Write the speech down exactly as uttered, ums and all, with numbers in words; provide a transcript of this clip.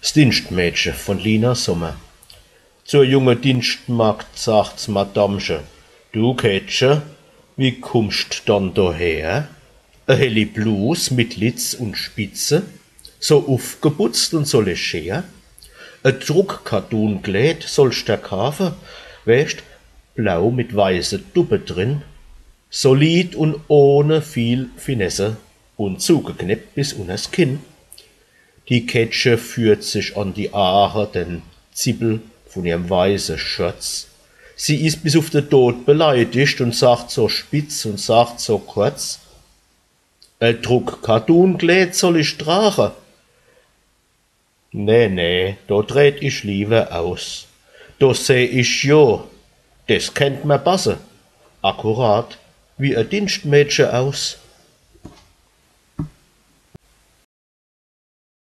S Dienschtmädche von Lina Sommer. Zur junge Dienstmagd sagt's Madamche: „Du Kätche, wie kummscht dann doher? E helli Blus mit Litz und Spitze, so ufgeputzt und so leger. E Druck-Kattun-Kläd sollscht der kaafe, weescht, blau mit weiße Duppe drin, solid und ohne viel Finesse und zugekneppt bis unners Kinn.“ Die Kätche führt sich an die Aache den Zippel von ihrem weiße Schurz. Sie is bis uf de Tod beleidigt und sagt so spitz und sagt so kurz: „E Druck-Kattun-Kläd soll ich trache? Nee, nee, do tret ich liewer aus. Do seh ich jo, des kennt mer basse, akkurat wie e Dienstmädche aus.“